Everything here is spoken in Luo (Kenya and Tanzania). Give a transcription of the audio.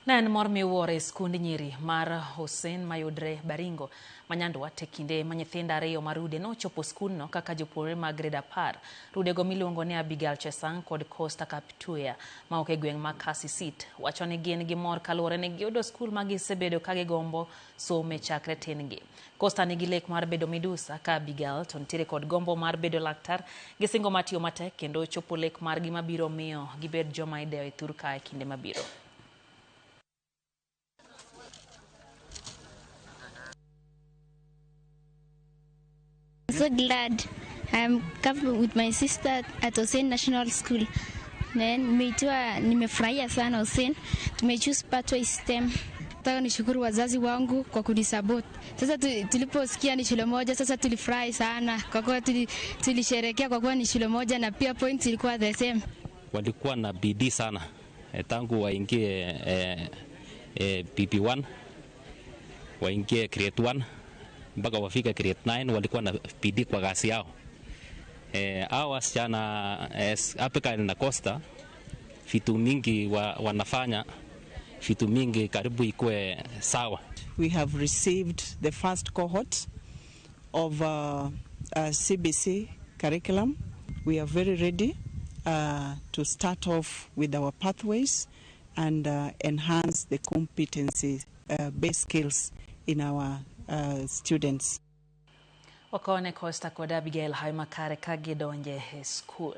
Ne en mor miwuoro e skund nyiri mar Hussein mayudre Baringo ma Nyandwat e kinde ma nyithindo ariyo ma rude nochopo skundno kaka jopuonjre mag grade 10. Rudego miluongo ni Abigail Chesang kod Costa Kaptuya mawuok e gweng' ma Kasisit wacho ni gin gi mor kaluwore ni giyudo skul ma gisebedo ka gigombo some chakre tin gi. Costa nigi lek mar bedo midusa ka Abigail to nitiere kod gombo mar bedo laktar. Gisingo mar tiyo matek kendo chopo lek margi mabiro miyo gibed joma idewo e thur ka e kinde mabiro. I'm so glad I'm come with my sister at Hussein National School. Then nimefurahia sana Hussein. Tumechoose pathway STEM. Nataka nishukuru wazazi wangu kwa kunisupport. Sasa tuliposikia ni shule moja, sasa tulifurahi sana kwa kuwa tulisherehekea kwa kuwa ni shule moja na pia points ilikuwa the same. Walikuwa na bidii sana tangu waingie PP1, waingie grade 1 mpaka wafike grade 9, walikuwa na bidii kwa kazi yao. Hao wasichana Abigail na Costa vitu mingi wanafanya vitu mingi karibu ikue sawa. We have received the first cohort of CBC curriculum. We are very ready to start off with our pathways and enhance the competency based skills in our students. Wakone Costa kod Abigail hayo makare ka gidonje e skul.